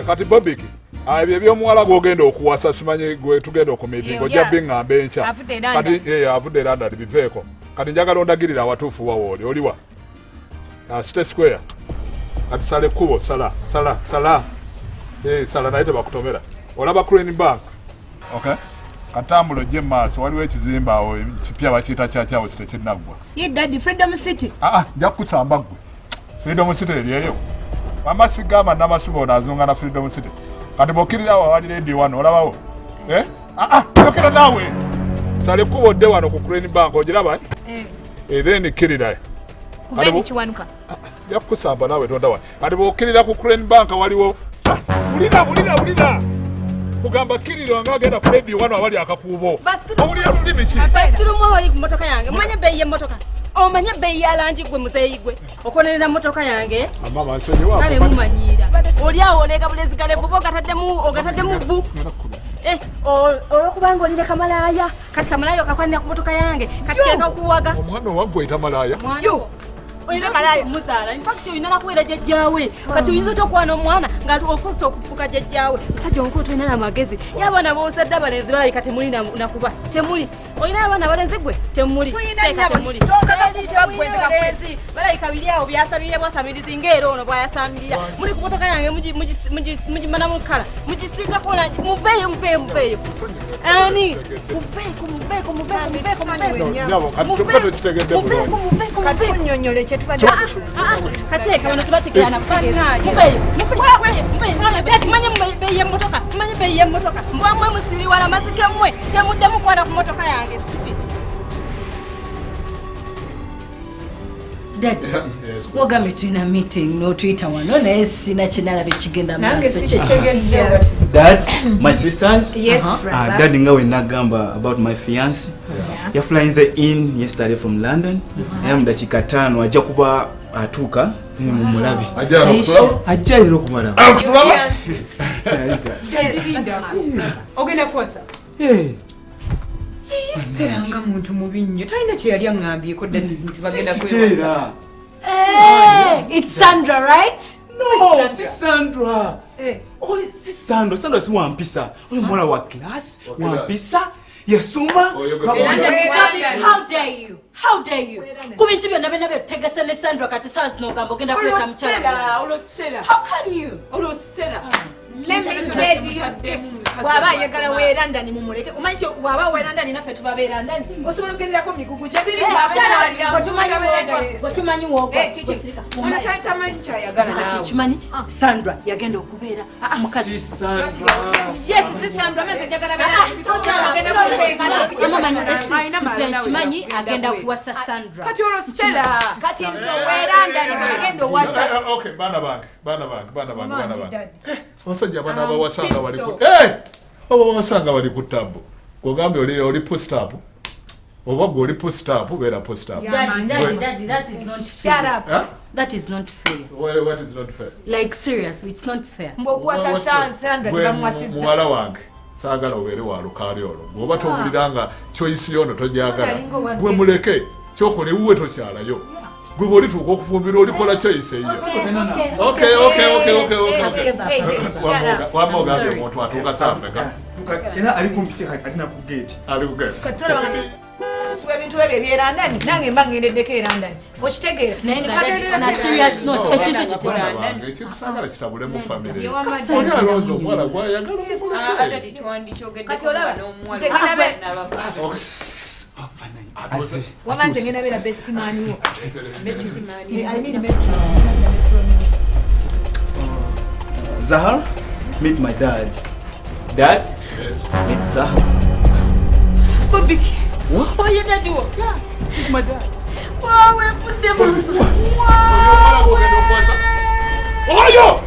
Kati Bobiki, ebyo ebyomuwala gwogenda okuwasa, simanyi gwe tugenda okumiitinga, ojja biŋŋamba enkya. Kati avudde e London, biveeko. Kati njagala ondagirira awatuufu wa wooli. Oliwa? City Square. Kati sala ekkubo, sala, sala, sala, sala, naye tebakutomera. Olaba Crane Bank? Okay, katambula ojje mumaaso, waliwo ekizimbe awo kipya, bakiyita kyakyawo, si tekinnaggwa. Ye daddy, Freedom City. Aa, nja kukusamba ggwe. Freedom City eryeyo? Mama, sigamba Namasuba ono azunga na Freedom City. Kati bw'okkirira awo awali Radio One, olabawo? Eh? Aa, yokera naawe, sala ekkubo odde wano ku Crane Bank, ogiraba? Eh. Then kkirira. Kubeni Kiwanuka. Nja kukusamba naawe, tonda wano. Kati bw'okkirira ku Crane Bank waliwo, wulira, wulira, wulira, kugamba kkirira nga agenda ku Radio One awali akakuubo. Owulira lulimi ki? Basirumu wali ku motoka yange. Mumanye ebbeeyi y'emmotoka? Omanye ebbeeyi ya langi? Gwe muzeeyi, gwe okonerera motoka yange. Mama, nsonyiwa. Kale mumanyiira oli awo oleega bulezi galevu ba ogataddemu vvu. Eh, olwokubanga olina kamalaaya, kati kamalaaya okakwanira ku motoka yange, kati kekakuwaga. Omwana owaggwe malaaya? Nze malaaya? Muzaala, infact olina nakubeera jjajjaawe. Kati oyinza otya okwana omwana nga ofuuse okufuuka jjajjaawe? Musajja omukulu, tolina namagezi. Ye abaana b'ozadde abalenzi balabika temuli nakuba temuli. Olina abaana abalenzi gwe? Temuli. Teeka temuli. Balabika biri awo byasabirira bwasamirizi, ngaera ono bwayasamirira. Muli ku motoka yange, mugimanamu kala, mugisingako langi. Muveeyo, muveeyo, muveeyo. Ani, muveeko, muveeko, muveeko, muveeko, muveeko. Tokitegedde bulungi. Kati kunnyonnyola kyetubadde. Kakyeka bano tubategeera nakutegeera. Muveeyo, muveeyo, muveeyo. Manye beeyi y'emmotoka? Manye beeyi y'emmotoka? Mbwamwe musiriwala mazike mmwe, temuddemu kwana ku motoka yange, stupid. Daddy, wagambye tulina meeting n'otuyita wano, naye sina kyenalaba ekigenda Nange maaso. sikitegedde. Dad, my sisters. Yes, Uh, Dad, nga we nagamba about my fiance. Yaflyinze in yesterday from London. Era mu dakiika 5 ajja kuba atuuka, then mumulabe. Ajja okutulaba? Ajja leero okubalaba. Okutulaba? Ogenda kuwasa? Hey. Stella nga muntu mubi nnyo, talina kye yali aŋŋambyeko daddy nti bagenda kwewasa. Stella. It's Sandra, right? No, si Sandra. Oli si Sandra. Sandra si wampisa. Oli muwala wa class, wampisa, yasoma. Oyo gwe- How dare you? How dare you? Ku bintu byonna byonna byetutegese ne Sandra, kati saa zino ogamba ogenda kuleeta mukyala mulala. Olwo Stella. How can you? Olwo Stella. Let me tell you this. Bw'aba ayagala w'e London, mumuleke. Omanyi nti bw'aba w'e London, naffe tuba b'e London, osobola okugenderako mu migugu gye. Gwetumanyi woogwa. Eh, kiki? Ono tamanyi kyayagala Kati naawe. kimanyi Sandra yagenda okubeera mukazi. Si Sandra. Yes, si Sandra, nze njagala Amumanyi. Alina Nze malala nkimanyi we agenda yagenda. kuwasa Sandra. Kati olwo Stella. Kati nze ow'e London bagenda owasa. Okay, baana bange, baana bange, baana bange, baana bange. Daddy. Abasajja abana abawasanga bali ku, Eh! Abawasanga bali ku tabu. Gwogambye oli post up. Oba gwe oli post up, beera post up. Daddy, daddy, daddy, that is not Shut fair. up. Huh? That is not fair. What is not fair? Like, seriously, it's not fair. Mbu okuwasa Sandra Gwe tebamuwasizza. Muwala wange, saagala obeere wa lukaali olwo. Bw'oba towulira nga choice yono togyagala, gwe muleke, kyokola ewuwe tokyalayo. Gwe bw'olituuka okufumbirwa olikola choice eyo. Okay. Hey, hey, shut up. Wamma ogambye omuntu atuuka saa mmeka? Era ali kumpi, alina ku gate. Ali ku gate. Kati tolaba nga tusiba ebintu ebyo eby'e London, nange mba ngendeddeko e London, okitegeera? Naye nga daddy, on a serious note, ekintu ekyo Baana bange, ekintu saagala kitabulemu famire. Oli alonze omuwala gwayagala, omuleke. Daddy, twandikyogeddeko Kati olaba, n'omuwala nze ngenda n'abava. Aze. Wama nze ngenda beera best man wo. Best man. I mean metro. Zahar, meet my dad. Dad, Yes. meet Zahar. Bobby. Oyo daddy wo? Yeah, this is my dad. Waawe, nfuddemu. Omuwala gw'ogenda okuwasa. Oyo!